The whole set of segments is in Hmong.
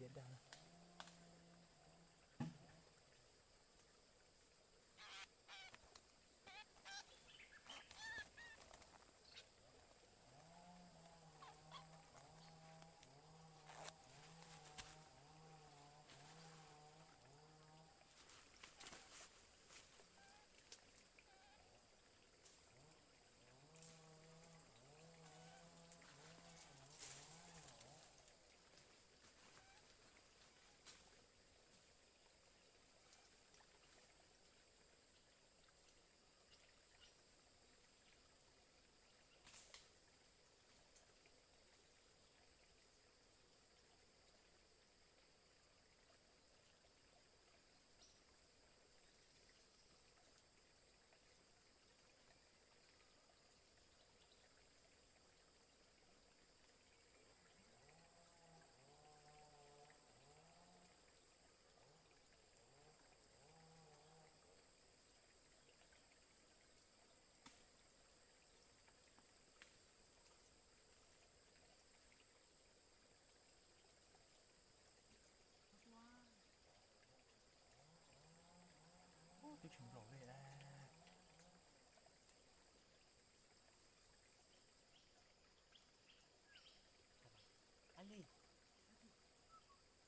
Twb tsis nplaum li. Ab li, los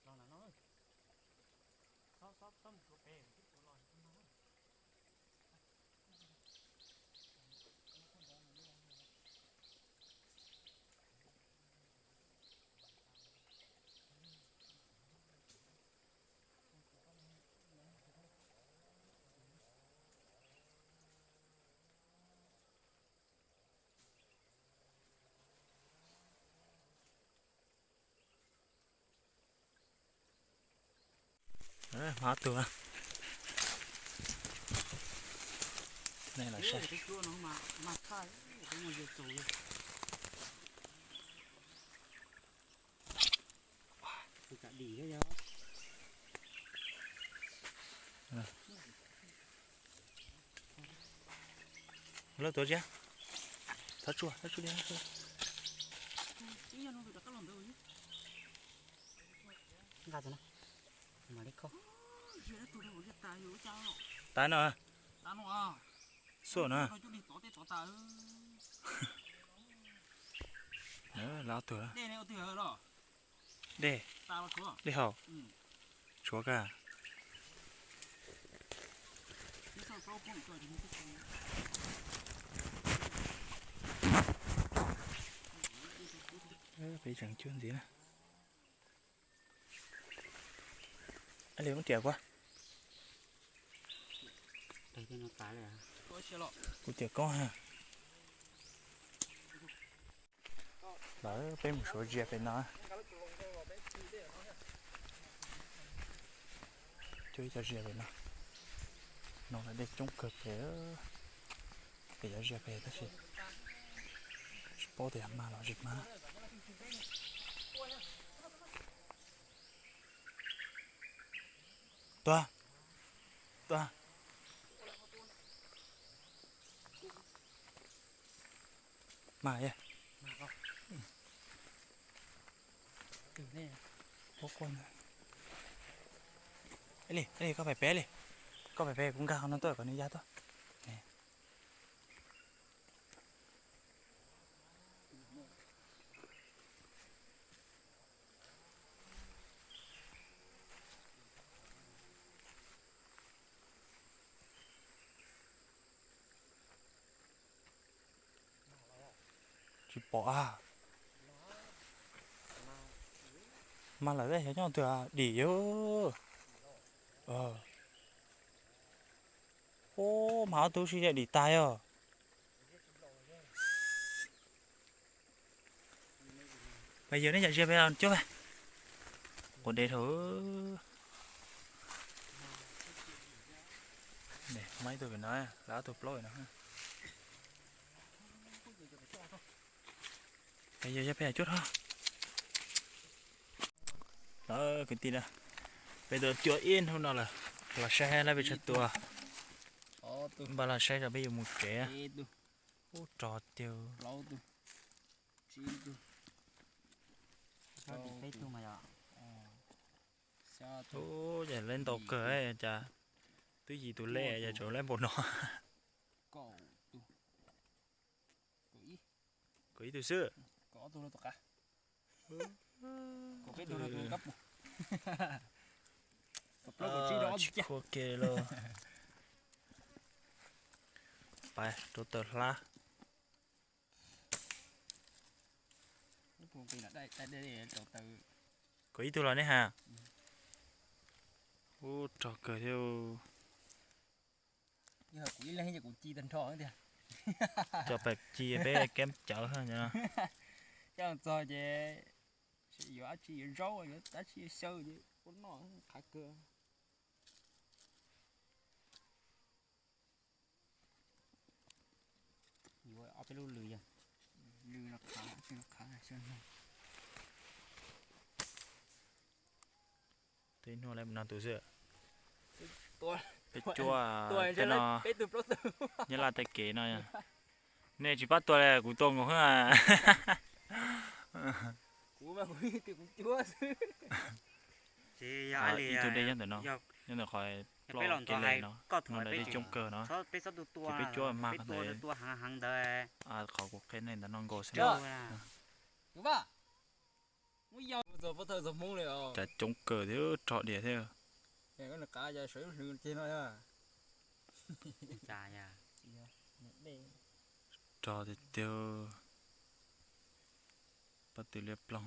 ntawm no, xob xob xob mus rau pem, twb tuav los no. Hmov ob tug. Nej los saib. Lawv tuav tsiab. Thov tsuag, thov tsuag. Nqa tus no. Mas li kho. Tas no. Xuaj no. Lawv ob tug. Dej, dej haus. Tshuav kag. Peb tseem cuab ntxiv na. Li muab riam kuv. Kuv tiam koob ha. Lawv peb mus suav zias pem no. Cuab ib co zias pem no. No lawv dej coob kawg pem. Pem cov zias pem tab sis tsis paub tias mag los tsis mag. Tuag, tuag. Mag. Li, li koj pem pem li. Koj pem pem kuv nkag qhov no tuaj kom nws ya tuaj. Tsis pom a. Mas lawv xyov nyob twg dim yog. Ub, mas ob tug sib zam dim tas yog. Mas yog nej cov zias pem cuab, quav dev dhau. Muaj ib tug pem no, lawv ob tug plaub no. Yog yog peb cuab dhau. Lawv kwv tij na, peb tuaj cuab ib hnub no lawm, los saib lawv peb tsawg tua. Npaj los saib tso peb yuav mus tsev. Ub, rog tiag. Ub, ces leb ntau kawg, cas twb yim tus lej ces tseem leb npaum no. Kaum ib tus xwb. Tsis khuam kiag li lauj. Pais rau taws hlab. Kaum ib tug los nej has. Ub, rog kawg thiab. Coj pais ci peb keb cawv. Coj txog ces yuav dab tsi, yuav zaub yuav dab tsi xyaw ces ua noj qhav kawg. Yuav ob peb lub lws yog lws no qhav, lws no qhav. Tej hnub lawv mus no tus xwb. Peb cuab tej no, Nyab Laj tej kev no. Nej tsis pab tua li kuv tua nkaus xwb. Ib tug dej nyob ntawm no, nyob ntawm qhov ploj kev li no, no ntawm dej coob kawg no. Ces peb cuab mag ntawd, qhov kuv qhia nej ntawm no nkaus xwb. Cas coob kawg thiab rog diam thiab. Rog tiag tiag, pab tw liab ploog.